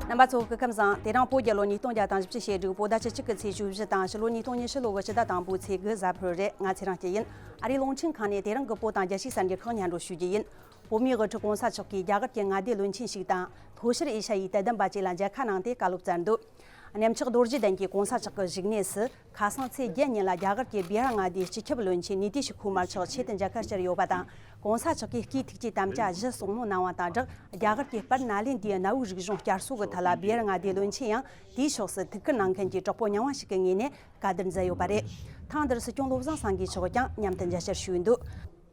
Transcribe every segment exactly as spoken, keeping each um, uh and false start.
རྣམ་པ་ཚོ་སྐུ་ཁམས་བཟང་། དེ་རིང་བོད་རྒྱལ་ལོ་ཉིས་སྟོང་བརྒྱ་དང་བཞི་བཅུ་ཞེ་དྲུག་བོད་ཟླ་བཅུ་གཅིག་གི་ཚེས་བཅུ་བཞི་དང་ཕྱི་ལོ་ཉིས་སྟོང་ཉི་ཤུ་ལོ་གི་ཕྱི་ཟླ་དང་པོའི་ཚེས་དགུ་གཟའ་ཕུར་བུ་རེད། ང་ཚེ་རིང་སྐྱིད་ཡིན། ཨ་རིའི་རླུང་འཕྲིན་ཁང་ནས་དེ་རིང་གི་བོད་དང་རྒྱལ་སྤྱིའི་གསར་འགྱུར་ཁག་སྙན་སྒྲོན་ཞུ་རྒྱུ་ཡིན། བོད་མིའི་དབུ་ཁྲིད་གོང་ས་མཆོག་གིས་རྒྱ་གར་གྱི་མངའ་སྡེ་བློན་ཆེན་ཞིག་དང་ལྷོ་ཤར་ཨེ་ཤ་ཡའི་དད་ལྡན་པ་བཅས་ལ་མཇལ་ཁ་གནང་སྟེ་བཀའ་སློབ་སྩལ་འདུག་གནམ་ལྕགས་རྡོ་རྗེ་གདན་གྱི་གོང་ས་མཆོག་གི་བཞུགས་གནས་སུ་ཁ་སང་ཚེས་བརྒྱད་ཉིན་ལ་རྒྱ་གར་གྱི་བི་ཧར་མངའ་སྡེའི་སྤྱི་ཁྱབ་བློན་ཆེན་ནི་ཏི་ཤི་ཁུ་མར་མཆོག་ཆེད་དུ་མཇལ་ཁ་བཅར་ཡོད་པ་དང་། གོང་ས་མཆོག་གིས་སྐུའི་ཐུགས་ཀྱི་དམ་བཅའ་བཞི་གསུང་མོལ་གནང་བ་དང་སྦྲགས། རྒྱ་གར་གྱི་སྤར་ན་ལེན་དུའི་གནའ་བོའི་རིག་གཞུང་བསྐྱར་གསོ་གི་ཐད་ལ་བི་ཧར་མངའ་སྡེའི་བློན་ཆེན་ཡང་དེའི་ཕྱོགས་སུ་ཐུགས་ཁུར་གནང་མཁན་གྱི་གྲོགས་པོ་རྙིང་བ་ཞིག་གི་ངོས་ནས་བཀའ་བསྡུར་མཛད་ཡོད་པ་རེད། ཐེངས་འདིར་སྲིད་སྐྱོང་བློ་བཟང་སེང་གེ་མཆོག་ཀྱང་མཉམ་དུ་མཇལ་བཅར་ཞུས་འདུག་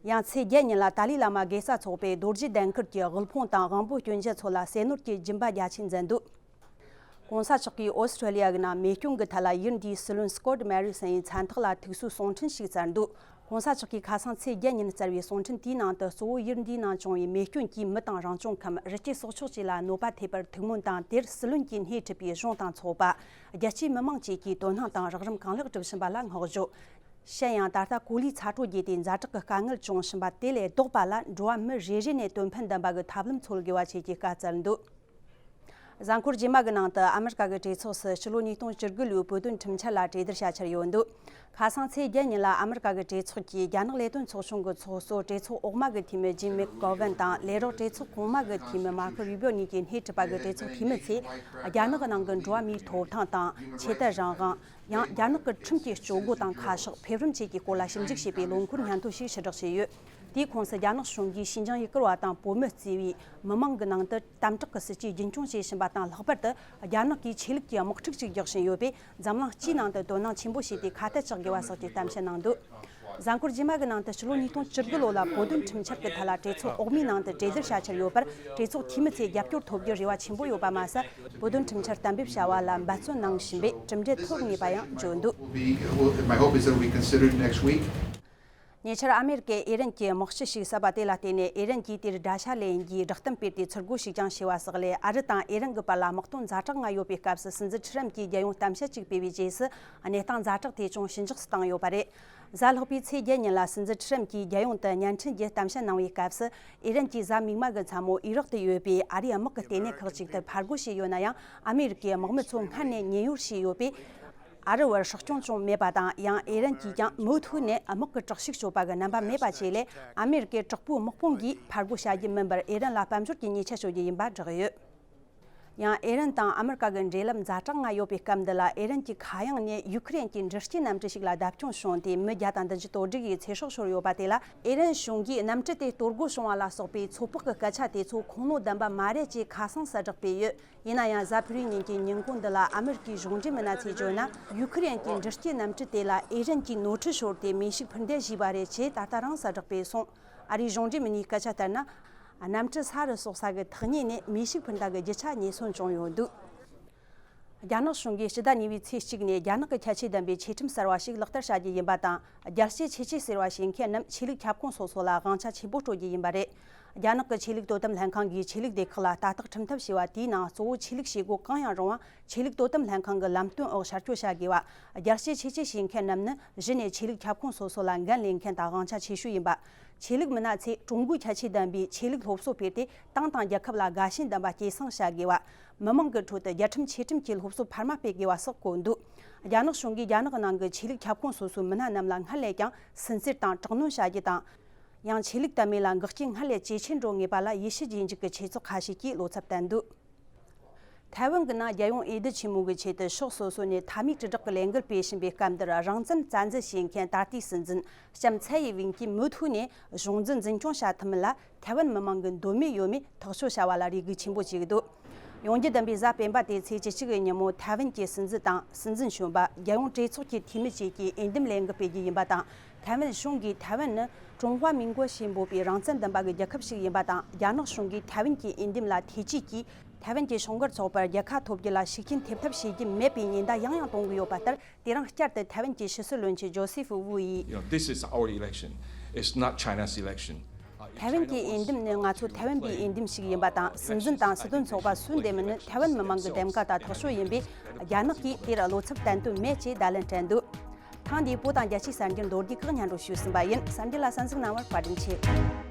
ཡང་ཚེས་བརྒྱད་ཉིན་ལ་ཏཱ་ལའི་བླ་མ་དགེ་རྩ་ཚོགས་པས་རྡོ་རྗེ་གདན་ཁུལ་གྱི་དབུལ་ཕོངས་དང་དབང་པོ་སྐྱོན་ཅན་ཚོ་ལ་ཟས་ནོར་གྱི་སྦྱིན་པ་རྒྱ་ཆེན་མཛད་འདུག་གོང་ས་མཆོག་གིས་ཨོ་སི་ཁྲུ་ལི་ཡ་གི་ནང་མེ་སྐྱོན་གྱི་ཐད་ལ་ཡུལ་འདིའི་སྲིད་བློན་སྐོཊ་མེ་རི་སན་ཡི་མཚན་རྟགས་ལ་ཐུགས་གསོའི་གསུང་འཕྲིན་ཞིག་བསྩལ་འདུག་གོང་ས་མཆོག་གིས་ཁ་སང་ཚེས་བརྒྱད་ཉིན་བསྩལ་བའི་གསུང་འཕྲིན་དེའི་ནང་དུ་གཙོ་བོ་ཡུལ་འདིའི་ནང་བྱུང་བའི་མེ་སྐྱོན་གྱིས་མི་དང་རང་བྱུང་ཁམས་རི་སྐྱེས་སྲོག་ཆགས་བཅས་ལ་གནོད་པ་ཐེབས་པར་ཐུགས་སྨོན་དང་། དེར་སྲིད་བློན་གྱིས་སྣེ་ཁྲིད་པའི་གཞུང་དང་ཚོགས་པ། རྒྱལ་སྤྱིའི་མི་མང་བཅས་ཀྱིས་དོ་སྣང་དང་རོགས་རམ་གང་ལེགས་བསྒྲུབས་བཞིན་པ་ལ་བསྔགས་བརྗོད། གཞན་ཡང་ད་ལྟ་གོ་ལའི་ཚ་དྲོད་རྒྱས་ཏེ་ཛ་དྲག་གི་དཀའ་ངལ་བྱུང་བཞིན་པ་དེ་ལས་ལྡོག་པ་ལ་འགྲོ་བ་མི་རེ་རེ་ནས་དོན་ཕན་ལྡན་པ་གི་ཐབས་ལམ་འཚོལ་དགོས་པ་བཅས་ཀྱི་བཀའ་སྩལ་འདུག་གཟའ་འཁོར་རྗེས་མ་གི་ནང་དུ་ཨ་མི་རི་ཀ་གི་གྲོས་ཚོགས་སུ་ཕྱི་ལོ་ཉིས་སྟོང་བཅུ་དགུ་ལོའི་བོད་དོན་ཁྲིམས་འཆར་ལ་གྲོས་བསྡུར་བྱ་འཆར་ཡོད་འདུག་ཁ་སང་ཚེས་བརྒྱད་ཉིན་ལ་ཨ་མི་རི་ཀ་གི་གྲོས་ཚོགས་ཀྱི་རྒྱ་ནག་ལས་དོན་ཚོགས་ཆུང་གི་ཚོགས་གཙོ་གྲོས་ཚོགས་འོག་མ་གི་འཐུས་མི་ཇིམ་མེག་གོ་ཝན་དང་ལས་རོགས་གྲོས་ཚོགས་གོང་མ་གི་འཐུས་མི་མར་ཁོ་རུ་བིའོ་གཉིས་ཀྱིས་སྣེ་ཁྲིད་པ་གི་གྲོས་ཚོགས་འཐུས་མི་ཚོས་རྒྱ་ནག་གི་ནང་གི་འགྲོ་བ་མིའི་ཐོབ་ཐང་དང་། ཆོས་དད་རང་དབང་། ཡང་རྒྱ་ནག་གི་ཁྲིམས་ཀྱི་སྤྱོད་སྒོ་དང་ཁ་ཕྱོགས། ཕེབས་རིམ་བཅས་ཀྱི་སྐོར་ལ་ཞིབ་འཇུག་བྱས་པའི་ལོ་འཁོར་སྙན་ཐོ་ཞིག་ཕྱིར་བསྒྲགས་བྱས་ཡོད། དེའི་ཁོངས་སུ་རྒྱ་ནག་གཞུང་གིས་ཤིན་ཅང་ཡུ་གུར་བ་དང་བོད་མི་གཙོས་པའི་མི་མང་གི་ནང་དུ་དམ་དྲག་གི་སྲིད་ཇུས་རྒྱུན་འཁྱོངས་བྱེད་བཞིན་པ་དང་། ལྷག་པར་དུ་རྒྱ་ནག་གིས་ཆོས་ལུགས་ཀྱི་དམག་འཁྲུག་ཅིག་རྒྱག་བཞིན་ཡོད་པས། འཛམ་གླིང་སྤྱིའི་ནང་དུ་དོ་སྣང་ཆེན་པོ་བྱས་ཏེ་ཁ་གཏད་གཅོག་དགོས་པ་སོགས་ཀྱི་གཏམ་བཤད་གནང་འདུག་གཟའ་འཁོར་རྗེས་མ་གི་ནང་དུ་ཕྱི་ལོ་ཉིས་སྟོང་བཅུ་དགུ་ལོ་ལ་བོད་དོན་ཁྲིམས་འཆར་གྱི་ཐད་ལ་གྲོས་ཚོགས་འོག་མའི་ནང་དུ་གྲོས་བསྡུར་བྱ་འཆར་ཡོད་པར། གྲོས་ཚོགས་འཐུས་མི་ཚོས་རྒྱབ་སྐྱོར་ཐོབ་རྒྱུར་རེ་བ་ཆེན་པོ་ཡོད་པ་མ་ཟད། བོད་དོན་ཁྲིམས་འཆར་གཏན་འབེབས་བྱ་བ་ལ་འབད་བརྩོན་གནང་བཞིན་པས། གྲུབ་འབྲས་ཐོབ་ངེས་པ་ཡང་བརྗོད་འདུག Will be, will, my hope is that it'll be considered next week. ཉེ་ཆར་ཨ་མེ་རི་ཀས་ཨི་རན་གྱི་དམག་སྤྱི་ཞིག་བསད་པ་དེ་ལ་བརྟེན་ནས། ཨི་རན་གྱིས་དེར་དགྲ་ཤ་ལེན་རྒྱུའི་བསྒྲགས་གཏམ་སྤེལ་ཏེ་ཚུར་རྒོལ་ཞིག་ཀྱང་བྱས་པ་སོགས་ལས། ཨ་རི་དང་ཨི་རན་གྱི་བར་ལ་དམག་དོན་ཛ་དྲག་ང་ཡོད་པའི་སྐབས་སུ། སྲིད་འཛིན་ཁྲི་རམ་གྱིས་རྒྱལ་ཡོངས་གཏམ་བཤད་ཅིག་སྤེལ་བའི་རྗེས་སུ། གནས་སྟངས་ཛ་དྲག་དེ་ཅུང་ཞི་འཇགས་སུ་བཏང་ཡོད་པ་རེད། གཟའ་ལྷག་པའི་ཚེས་བརྒྱད་ཉིན་ལ། སྲིད་འཛིན་ཁྲི་རམ་གྱིས་རྒྱལ་ཡོངས་དུ་བརྙན་འཕྲིན་གྱི་གཏམ་བཤད་གནང་བའི་སྐབས་སུ། ཨི་རན་གྱིས་གཟའ་མིག་དམར་གྱི་མཚན་མོ་ཨི་རག་ཏུ་ཡོད་པའི་ཨ་རིའི་དམག་གི་ལྟེ་གནས་ཁག་ཅིག་ཏུ་ཕར་རྒོལ་བྱས་ཡོད་ན་ཡང་། ཨ་མེ་རི་ཀའི་དམག་མི་ཚོ་སྔར་ནས་ཉེན་གཡོལ་བྱས་ཡོད་པས། ཨ་རི་བར་སྲིད་སྐྱོང་བྱུང་མེད་པ་དང་། ཡང་ཨི་རན་གྱིས་ཀྱང་མུ་མཐུད་ནས་དམག་གི་དྲག་ཤུགས་སྤྱོད་པ་གི་རྣམ་པ་མེད་པ་བཅས་ལས། ཨ་མེ་རི་ཀའི་དྲག་པོའི་དམག་དཔུང་གིས་ཕར་རྒོལ་བྱ་རྒྱུ་མིན་པར། ཨི་རན་ལ་དཔལ་འབྱོར་གྱི་ཉེས་ཆད་གཅོད་རྒྱུ་ཡིན་པ་བསྒྲགས་ཡོད། ཡང་ཨི་རན་དང་ཨ་མེ་རི་ཀ་གི་འབྲེལ་ལམ་ཛ་དྲག་ང་ཡོད་པའི་སྐབས་འདི་ལ། ཨི་རན་གྱི་མཁའ་དབྱིངས་ནས་ཡུ་ཁུ་རེན་གྱི་འདྲི་གཅོད་གནམ་གྲུ་ཞིག་ལ་བརྡབ་སྐྱོན་བྱུང་སྟེ། མི་བརྒྱ་དང་བདུན་ཅུ་དོན་དྲུག་ཡི་ཚེ་སྲོག་ཤོར་ཡོད་པ་དེ་ལ། ཨི་རན་གཞུང་གིས་གནམ་གྲུ་དེ་གཏོར་རྒོལ་བྱུང་བ་ལ་སོགས་པའི་ཚོད་དཔག་གི་སྐད་ཆ་དེ་ཚོ་ཁུངས་ལུང་ལྡན་པ་མ་རེད་ཅེས་ཁ་སང་གསལ་བསྒྲགས་སྤེལ་ཡོད། ཡིན་ན་ཡང་། གཟའ་ཕུར་བུའི་ཉིན་གྱི་ཉིན་གུང་འདི་ལ་ཨ་མེ་རི་ཀའི་གཞུང་འབྲེལ་མི་སྣ་ཚོས་བརྗོད་ན། ཡུ་ཁུ་རེན་གྱི་འདྲི་གཅོད་གནམ་གྲུ་དེ་ལ་ཨི་རན་གྱིས་ནོར་འཁྲུལ་ཤོར་ཏེ་མེ་ཤུགས་འཕུར་མདེལ་བཞེས་པ་རེད་ཅེས་ད་ལྟ་རང་གསལ་བསྒྲགས་སྤེལ་སོང་། ཨ་རིའི་གཞུང་འབྲེལ་མི་སྣའི་སྐད་ཆ་ལྟར་ན། གནམ་གྲུ་ས་རུ་སོག་ས་གི་ཐག་ཉེ་ནས་མེ་ཤུགས་འཕུར་མདའ་གི་རྒྱུ་ཆ་ཉེན་སོན་བྱུང་ཡོད་འདུག་རྒྱ་ནག་གཞུང་གིས་སྤྱི་ཟླ་གཉིས་པའི་ཚེས་གཅིག་ནས་རྒྱ་ནག་གི་ཁྱད་ཆོས་ལྡན་པའི་ཆོས་ཁྲིམས་གསར་བ་ཞིག་ལག་བསྟར་བྱ་རྒྱུ་ཡིན་པ་དང་། རྒྱལ་གཅེས་ཆོས་གཅེས་ཟེར་བ་བྱེད་མཁན་རྣམས་ཆོས་ལུགས་ཁྱབ་ཁོངས་སོ་སོ་ལ་དབང་ཆ་ཆེན་པོ་སྤྲོད་རྒྱུ་ཡིན་པ་རེད། རྒྱ་ནག་གི་ཆོས་ལུགས་དོ་དམ་ལྷན་ཁང་གིས་ཆོས་ལུགས་སྡེ་ཁག་ལ་ལྟ་རྟོག་ཁྲིམས་ཐབས་བྱས་པ་དེའི་ནང་གཙོ་བོ་ཆོས་ལུགས་བྱེད་སྒོ་གང་ཡང་རུང་བ། ཆོས་ལུགས་དོ་དམ་ལྷན་ཁང་གི་ལམ་སྟོན་འོག་ཤར་བསྐྱོད་བྱ་དགོས་པ། རྒྱལ་གཅེས་ཆོས་གཅེས་བྱེད་མཁན་རྣམས་ནི་གཞི་ནས་ཆོས་ལུགས་ཁྱབ་ཁོངས་སོ་སོ་ལ་འགན་ལེན་མཁན་དང་དབང་ཆ་ཆེ་ཤོས་ཡིན་པ། ཆོས་ལུགས་མི་སྣ་ཚོས་ཀྲུང་གོའི་ཁྱད་ཆོས་ལྡན་པའི་ཆོས་ལུགས་སློབ་གསོ་སྤེལ་ཏེ། ཏང་དང་རྒྱལ་ཁབ་ལ་དགའ་ཞེན་ལྡན་པ་སྐྱེད་སྲིང་བྱ་དགོས་པ། མི་མང་གི་ཁྲོད་དུ་རྒྱལ་ཁྲིམས་ཆོས་ཁྲིམས་ཀྱི་སློབ་གསོ་འཕར་མ་སྤེལ་དགོས་པ་སོགས་བཀོད་འདུག་རྒྱ་ནག་གཞུང་གིས་རྒྱ་ནག་ནང་གི་ཆོས་ལུགས་ཁྱབ་ཁོངས་སོ་སོའི་མི་སྣ་རྣམས་ལ་སྔར་ལས་ཀྱང་སུན་གཙེར་དང་དྲག་གནོན་བྱ་རྒྱུ་དང་། ཡང་ཆོས་ལུགས་དད་མོས་ལ་འགོག་རྐྱེན་སྔར་ལས་ཇེ་ཆེར་འགྲོ་ངེས་པ་ལ་ཡེ་ཤུ་རྗེས་འཇུག་གི་ཆོས་ཚོགས་ཁ་ཤས་ཀྱིས་བློ་འཚབ་བསྟན་འདུག་ཐའེ་ཝན་གྱི་ནང་རྒྱལ་ཡོངས་འོས་བསྡུ་ཆེན་མོ་གི་ཆེད་དུ་ཕྱོགས་སོ་སོ་ནས་མཐའ་མའི་དྲིལ་བསྒྲགས་ཀྱི་ལས་འགུལ་སྤེལ་བཞིན་པའི་སྐབས་འདིར། རང་བཙན་རྩ་འཛིན་བྱེད་མཁན་ད་ལྟའི་སྲིད་འཛིན་ལྕམ་ཚའེ་ཡི་ཝེན་གྱིས་མུ་མཐུད་ནས་གཞུང་འཛིན་འཛིན་སྐྱོང་བྱ་ཐུབ་མིན་ལ། ཐའེ་ཝན་མི་མང་གི་འདོད་མོས་ཡོད་མེད་ཐག་གཅོད་བྱ་བ་ལ་རེ་སྒུག་ཆེན་པོ་བྱེད་ཀྱི་འདུག་ཡོང་རྒྱུ་བདུན་པའི་གཟའ་སྤེན་པ་སྟེ་ཚེས་བཅུ་གཅིག་གི་ཉིན་མོ། ཐའེ་ཝན་གྱི་སྲིད་འཛིན་དང་སྲིད་འཛིན་གཞོན་པ། རྒྱལ་ཡོངས་གྲོས་ཚོགས་ཀྱི་འཐུས་མི་བཅས་ཀྱིས་འོས་འདེམས་ལས་འགུལ་སྤེལ་རྒྱུ་ཡིན་པ་དང་། ཐའེ་ཝན་གཞུང་གིས་ཐའེ་ཝན་ནི་ཀྲུང་ཧྭ་མིན་གོ་ཞེས་འབོད་པའི་རང་བཙན་ལྡན་པ་གི་རྒྱལ་ཁབ་ཞིག་ཡིན་པ་དང་། རྒྱ་ནག་གཞུང་གིས་ཐའེ་ཝན་གྱི་འོས་འདེམས་ལ་ཐེ་ཇུས་ཀྱིས། ཐའེ་ཝན་གྱི་ཕྱོགས་འགལ་ཚོགས་པར་རྒྱལ་ཁ་ཐོབ་རྒྱུ་ལ་ཤུགས་རྐྱེན་ཐེབས་ཐབས་བྱེད་རྒྱུ་མེད་པའི་ཉེན་བརྡ་ཡང་ཡང་གཏོང་གི་ཡོད་པ་ལྟར། དེ་རིང་བསྐྱར་དུ་ཐའེ་ཝན་གྱི་ཕྱི་སྲིད་བློན་ཆེན་ཇོ་སེ་ཧྥུ་ཝུ་ཡིས། You know, this is our election. It's not China's election. ཐའེ་ཝན་གྱི་འོས་འདེམས་ནི་ང་ཚོ་ཐའེ་ཝན་པའི་འོས་འདེམས་ཤིག་ཡིན་པ་དང་། སྲིད་འཛིན་དང་སྲིད་དོན་ཚོགས་པ་སུ་འདེམས་མིན་ནི་ཐའེ་ཝན་མི་མང་གི་འདེམས་ཀ་དང་ཐག་གཅོད་ཡིན་པས། རྒྱ་ནག་གིས་དེར་བློ་འཚབ་བསྟན་དོན་མེད་ཅེས་བརྡ་ལན་སྤྲད་འདུག་ཐེངས་འདིའི་བོད་དང་རྒྱལ་སྤྱིའི་གསར་འགྱུར་མདོར་བསྡུས་ཁག་སྙན་སྒྲོན་ཞུས་ཟིན་པ་ཡིན། གསར་འགྱུར་ལ་གསན་གཟིགས་གནང་བར་བཀའ་དྲིན་ཆེ།